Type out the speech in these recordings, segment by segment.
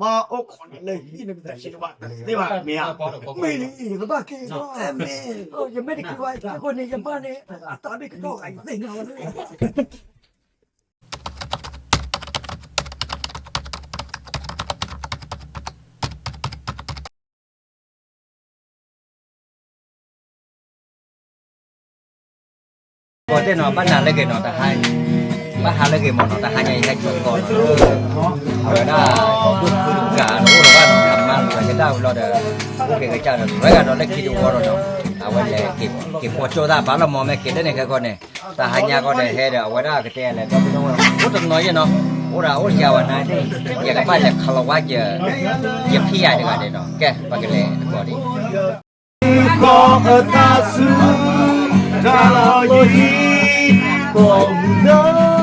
ပှၤအိၣ်ခိးန့ၣ်လၢဟံၣ်န့ၣ် ပတသ့ဘၣ်, သ့ဘၣ်မ့ၢ်ဧါ, မ့ၢ်လံ, ယကဘၣ်က့ၤ, မ့ၢ်, ယမ့ၢ်တက့ၤဘၣ် ယက့ၤန့ၣ် ယမါန့ၣ် အတၢ်ဘ့ၣ်ကတီၢ်ဂၤ ယသ့ၣ်ညါဝဲလၢ ကီးတဲနီၤ ဘၣ်နၤလၢဂ့ၤနီၤ, တဟါ, ဘၣ်ဟါလၢဂ့ၤမးနီၤ, တဟါညါအံၤဟဲဆိကီးနီၤ, အဝဲဒၣ် ဒိၣ်ဖုတကးတအိၣ်လၢၤဘၣ်နီၤ, အမါလူၤအယဲဒၣ်ဝံၤလီၤဒီး အိၣ်က့ၤကစၢ်ဒီး ရဲဂၤဒီးလၢခံတဝီဒီးနီၤ, အဝဲလဲၤက့ၤဖီကၠိၣ်သၣ်ဘၣ်လီၤမး မ့ၢ်က့ၤလၢန့ၣ်ခဲကီးန့ၣ်, တဟါညါကီးဒီးဟဲဒီး အဝဲဒၣ်ကတဲလဲၤဒီး အိၣ်တနီၤယဲၢ်နီၤ, အိၣ်ဒီးအိၣ်ယၤဝဲနၤ, ယကဘၣ်လဲၤခးလီၤဝါယ ယဖံးယၤတဂၤန့ၣ်နီၤ, ကဲ ပကလဲၤတကီးဒံး ကီအတၢ်ဆူ တၢ်လီၢ်ယံၤ ကီၢ်မုၢ်လီၤ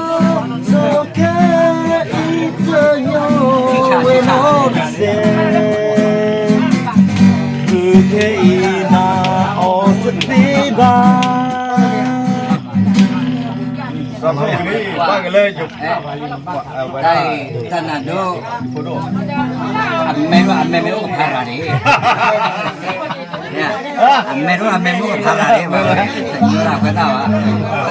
စီၤခဲအံၤတစဲး ဖုခဲအံၤနၤအီၤတသ့ဘၣ် ဘၣ်ကလၢ တၢ်နၤဒိ အမဲာ်ဒိၣ်အမဲာ်မ့ၢ်အိၣ်ကဖးရၤန့ၣ်, အမဲာ်ဒိၣ်အမဲာ်မ့ၢ်အိၣ်ကဖး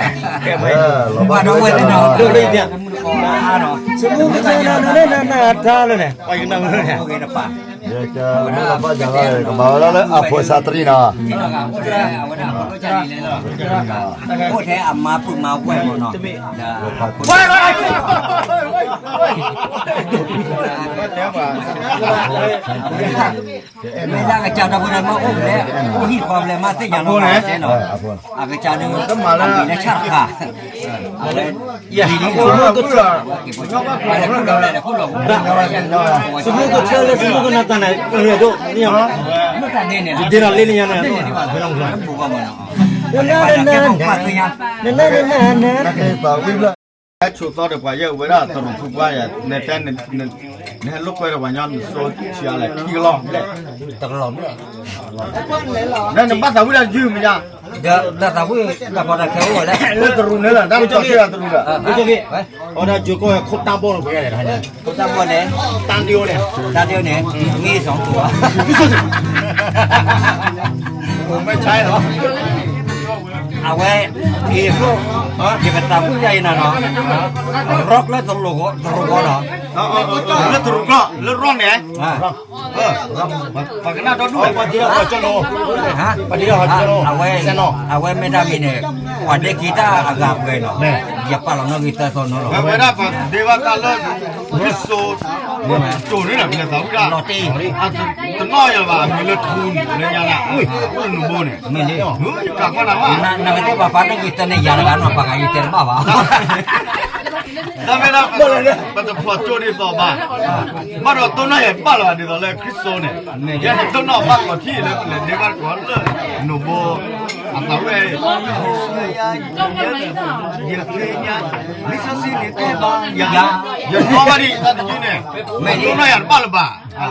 ရၤန့ၣ်, ဘၣ်ဝဲသ့ၣ်နီၤ, ဒိၣ်လၢယၤ, မုၢ်ကဆၢနၤနၤနၤနၤတၢ်လၢန့ၣ်, ပှၤကနၣ်မုၢ်န့ၣ်, ကမၤဝဲဒၣ်လၢအဖိစးတရံးနီၤ, အိၣ်ထဲအမါပုၢ်မါဝဲၢ်မးနီၤ, မ့ၢ်လၢအကစၢ်ဒီပုၢ်ဝဲၢ်မ့ၢ်အိၣ်လဲၣ်, အိၣ်ဟံၣ်ဃီဘျဲၣ်မးသ့ၣ်ညါလီၤတဲနီၤ, အကစၢ်ဒုး အမံၤလၢဆၣ်တခါ, အဝဲ ယဲၢ် စမုကဆၢလၢစမုကနၢ်တၢ်န့ၣ် အရ့ဒိၣ်န့ၣ်, ဒ်န့ၣ်လ့လၢညါန့ၣ်, နနနနနနနနနန ဟဲဆိးသီဒီးပှၤယဲၢ်ဝဲဒၣ်တရူးဖုပှၢ်ယၤ နတဲ နဟဲလိာ်ကွဲဒီးပှၤညီနစိဆံးအါလဲၣ် ခံကလီၢ်ဘျဲၣ်, တကလီၢ်ဘျဲၣ်, နနဘၣ်သးဝံၣ်ဒၣ်ယုၢ်မ့ၢ်ယါ, ဒီးတၢ်သးဝံၣ်တၢ်ကီတၢ်ခဲအိၣ်ဝဲလဲၣ်, လၢတရူးန့ၣ်လီၤ တၢ်ကီတၢ်ခဲတရူးဒီး, အဝဲဒၣ်ယိၤကီၢ်ဝဲခိၣ်တၢ်ဘီၣ်လၢပှဲၤလဲၣ်, ခိၣ်တၢ်ဘီၣ်န့ၣ်, တၢ်ဒိၣ်န့ၣ်, တၢ်ဒိၣ်န့ၣ်, မ့ၢ်စီၤတူၤ, အိၣ်မ့ၢ်ဆါလီၤ အဝဲ, အံၤအကျိ, ယကသးဝံၣ်ယါအံၤနၤနီၤ, rock လၢတရူးဂီၢ်, တရူးဂီၢ်နီၤ, လၢတရူးကျီၢ်, လၢ rock န့ၣ်, ပှၤကနၣ်ဒီဒူၣ်, ပှၤဒ့ထီၣ်ဟီၣ်ကၠီၣ်နီၤ, ပှၤဒ့ထီၣ်ဟီၣ်ကၠီၣ်နီၤ, အဝဲမ့ၢ်တၢ်မံၤန့ၣ်, ပှၤဒ့က့ၤတၢ်အဂၤပှဲၤနီၤ, ယပာ်လီၤနီၣ်ဂံၢ်သၢသီနီၤလီၤ, ဝဲဒၣ်ပှၤဒ့ဘၣ်တၢ်လၢ ခရံာ်စိၤန့ၣ်ဒီး ပလဲၤသးဝံၣ်ဒၣ်, တနီၣ်ယၤဘၣ် အမံၤလၢထူန့ၣ် လၢညါဒၣ်, အိၣ်နူဘိန့ၣ်, မ့ၢ်လံ, ယကးကွၢ်နၤဘၣ်, နကတဲပှၤဖးန့ၢ်က့ၤတန့ၢ်ယၤတဂၤနီၤ ပှၤဂၤယတဲတဘၣ်ဘၣ်, တၢ်မ့ၢ်ဒၣ်, ပတဖျိးကၠိဒ်သိးဘၣ်, ဘၣ်ဒီးတိၢ်နီၣ်ယၤတဘၣ်လၢၤဘၣ် ဒ်သိးလၢခရံာ်စိၤန့ၣ်, ယဲန့ၣ်တိၢ်နီၣ်ဘၣ်ကီးထံၣ်လၢပလဲၤဒ့ဘၣ်တကီးလၢ နူဘိ အသးဝဲ ယသ့ၣ်ညါ, လံာ်စီဆှံန့ၣ်တဲဘၣ်ယၤ, ယနီၣ်ဘၣ်ဒ်အံၤတၢ်တယုၢ်န့ၣ်,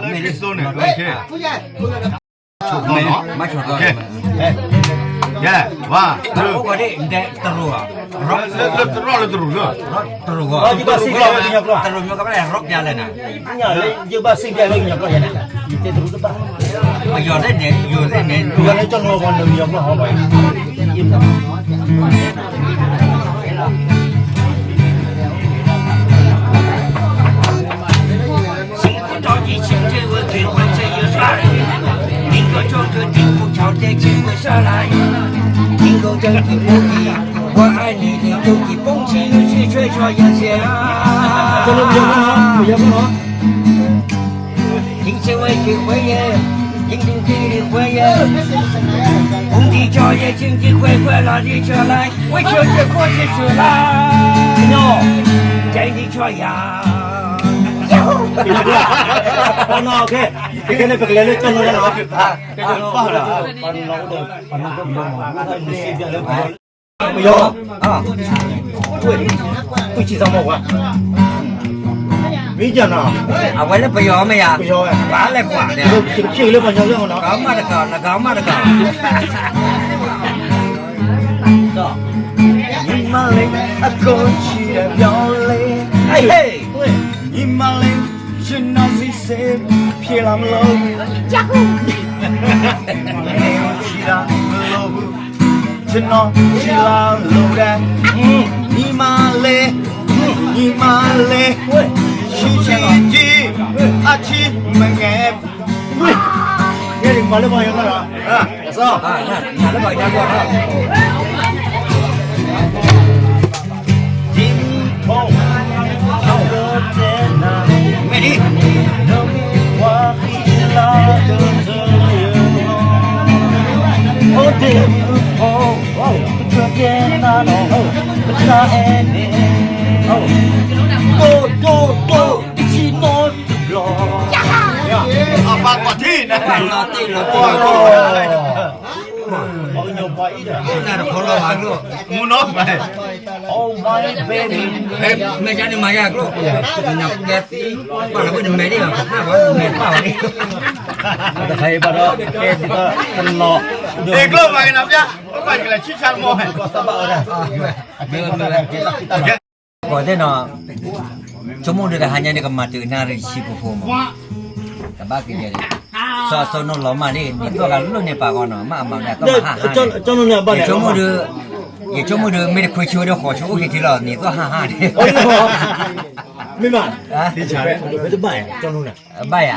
တိၢ်နီၣ်ယၤတဘၣ်လၢၤဘၣ်, လံာ်စီဆှံန့ၣ်, ယဲ, ဝါ, တရူး, လၢတရူးလၢတရူးလၢ, တရူး, တရူး, တရူးမ့ၢ်ကဘၣ်လဲၤ rock ပျါလဲၣ်နၤ ယဘၣ်စံးဘၣ်လၢကညီကျိာ်ယဲန့ၣ်, ယတဲတရူးတဘၣ်, ပယီၤသ့ၣ်န့ၣ်, ယိၤသ့ၣ်န့ၣ်, ယိၤလၢကညီကျိာ်ဟီဘၣ်, ပယီၤ, မ့ၢ်ယၤနီၤ, အဝဲလၢပယီၤမ့ၢ်ယၤ, ပယီၤဝဲ, ပှၤလဲၤကွၢ်န့ၣ်, ကဖျ့လၢပှၤညီလၢနီၤ, ကမၣ်တကး, နကမၣ်တကး, ဒီး, ညီမလေး, အကိုချစ်တဲ့ပြောင်းလဲ, ဟဲ, ညီမလေး, ကျွန်တော်စီ ဖြေလမလို့ဘူး, ဖြေလမလို့ဘူး, ကျွန်တော်ဖြေလလို့တယ်, ညီမလေး, ညီမလေး, ရှိရှိကြီး, အချစ်မငယ်ဘူး. ကဲဒီမှာလည်းပါရတော့လား, အစော, နားလည်းပါရတော့, ဒီမူဖိ, မ့ၢ်ဒ်, အပၢ်ကွၢ်ထံၣ်န့ၣ်, ပှၤကညီပှၤအံၤဒီး, မူနီၤ, မ့ၢ်ကန့ၣ်မၤယၤကျိ, နကဲသံ, ပှၤလၢဝဲနမဲာ်ဒ်လီၤ, နမဲာ်ပၢ်ဝဲ, တခါအံၤဘၣ်ဒီး, ကဲဒ်သိးတနီၤ, ကျိမၤက့ၤနီၤပျၢ်, ပှၤကလဲၤဆံၣ်ဆါမီၢ်, ကီးသ့ၣ်နီၤ, ဆိကမိၣ်ဒုးတဟါညါန့ၣ် ကမၤတုၤနၣ်ရံၣ်ဆံဖိဖိမး, ကဘၣ်က့ၤယဲၢ်, စီၤစီၤနီၤလီၤမၢ်န့ၣ် နံၣ်သီၣ်ဂၤလိၣ်န့ၢ်ပာ်ဂီၢ်နီၤ, မ့ၢ်အမၤဝဲတၢ်မၤဟးဟးန့ၣ်, ယဆိကမိၣ်ဒုး, ယဆိကမိၣ်ဒုး မ့ၢ်တခွဲဆၢဝဲဒီးဃီၤဆိအိၣ်က့ၤထံလီၤ, နံၣ်သီၣ်ဟးဟးန့ၣ်, မ့ၢ်မး, ဘၣ်ယၤ,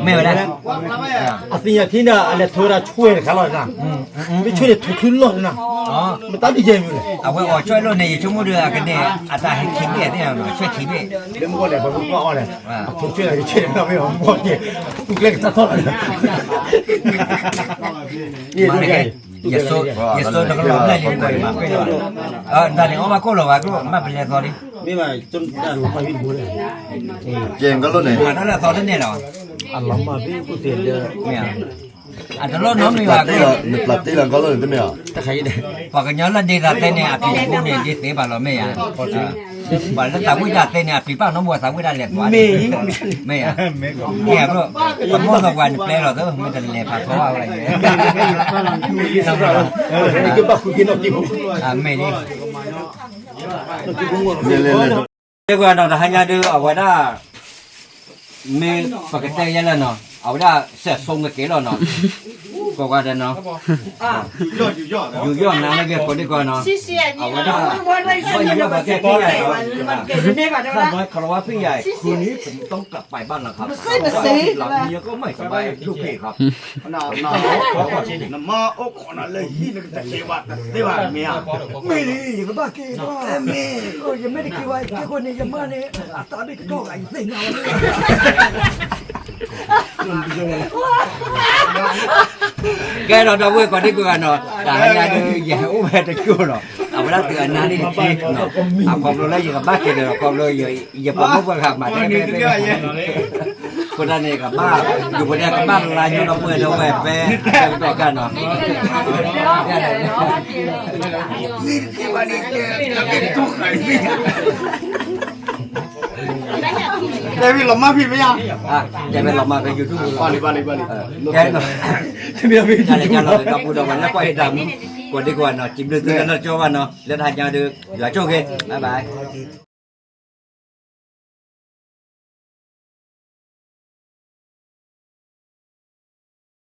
မ့ၢ်ဝဲဒၣ်, အသ့ၣ်ညါထံန့ၣ် အလဲၤထွဲဒၣ်ဆွဲတခါလီၤနၤ, မ့ၢ်ဆွဲန့ၣ်ထူထူလီၤနၤ, မတၤဒ်ယဲၢ်မ့ၢ်လဲၣ်, အဝဲအီၤဆွဲလိာ်န့ၣ် ယဆိကမိၣ်ဒုးအကန့ၣ် အတၢ်ဟဲခံဘ့ၣ်သ့ၣ်နီၤ, ဆွဲခံဘ့ၣ်, လၢမ့ၢ်ဝဲလဲၣ် ပှၤမ့ၢ်ကွၢ်အီၤန့ၣ်, အဖိဆွဲန့ၣ် ယဆွဲန့ၣ် မ့ၢ်အီၤမ့ၢ်က့ၤ, ပူၤကျဲကစၢ်ထီၣ်လီၤ, မ့ၢ်တကဲ, ယဆိတကလီၤဘျဲၣ်လံ မ့ၢ်မၤပ့ၢ်လီၤ, တၢ်န့ၣ်အီၣ်ဘၣ်ကိၣ်လီၤဘၣ်ကျိ မ့ၢ်ပလဲၤသီလံ, မ့ၢ်ဘၣ်, ကဲကလီၤန့ၣ်, မၤတၢ်လၢအသီတန့ၢ်လီၤ, အလီၤမၢ်ဘ့ၣ်အိၣ်သ့ၣ်လၢ, မ့ၢ်ဧါ, အတလီၢ်နီတမံၤဘၣ်ကျိ, နပျၢ်တ့လီၤကလီၤန့ၣ်တမ့ၢ်ဧါ, ပှၤကညီလၢဒ့သးသ့န့ၣ် အဖံးတပူၤန့ၣ် ဒ့သ့ဘၣ်လီၤ မ့ၢ်ဧါ, ပှၤလၢသးဝံၣ်တၢ်သ့န့ၣ် အဖံးပာ်နီတဘိသးဝံၣ်တၢ်လဲၤသွါ, မ့ၢ်, မ့ၢ်ဧါ, ပမိၢ်သးပှၢ်နပျဲလီၤသၢ မ့ၢ်တလဲၤဖးဖီဘၣ်ဝဲ, မ့ၢ်လံ တဲကွၢ်နီၤ တဟါညါဒုး အဝဲဒၣ် မ့ၢ်ပကတဲယဲလၢနီၤ အဝဲဒၣ်စဲးဆိကမိၣ်က့ၤလီၤနီၤ, ကိးဂၤဒဲးနီၤ, ယူးယီၣ်နၤလၢကဲကိးဒံကီးနီၤ, အဝဲဒၣ်, ယူးယီၣ်ဘၣ်ကဲဖံးယၤ, ခါမီခလီဝါဖံးယၤ ခူနံၤပတကပာ်ဘၣ်နီၤခါ, ယကမၤစဘၢၣ်ဒိၣ်ဖံးခါ နမါအိၣ်ခိးနၤလၢဟံၣ် နကတက့ၤဘၣ်တသ့ဘၣ်မ့ၢ်ဧါ, မ့ၢ်လံ ယကဘၣ်က့ၤဘၣ်, မ့ၢ်, ယမ့ၢ်တက့ၤဘၣ် ယက့ၤဃိန့ၣ် ယမါန့ၣ် အသးဘၣ်ကတီၢ်ဂၤ ယသ့ၣ်ညါဝဲလံ, ကဲဒီး ဒီပုၢ်ဝဲၢ်ကိးဒံကိးဂၤနီၤ, တဟါညါဒုး ယဟဲအိၣ်ဝဲတကၠိၢ်လီၤ, အဝဲဒၣ်တုၤအနါန့ၣ်တက့ၢ်နီၤ, အခီဖျိလၢယကဘၣ်က့ၤဒီး အခီဖျိ ယပှၤမိၢ်ပှၤဂၤမၤတၢ်ဖဲဖဲ အဃိသတးန့ၣ် ကဘၣ်, ယပှၤဒဲးကဘၣ်လါညိဒီပုၢ်ဝဲၢ်ဒီပုၢ်ဝဲၢ်ဖဲ ဖဲကတီၢ်ခါနီၤ, တဲဝံၤလီၤမၢ်ဖံးမ့ၢ်ဧါ, တဲဝဲလီၤမၢ်ဖဲ YouTube လီၤ, တၢ်လဲၤကၢ်လီၤဒီပုၢ်ဒီဝဲၢ်လၢကွၢ်ဟ့ၣ်တၢ်မူ, ကိးဒံကိးဂၤနီၤ, စံးဘျုးသုလၢလၢကၠီဘၣ်နီၤ, လၢတဟါညါဒုး ယွၤဆိၣ်ဂ့ၤ, bye bye.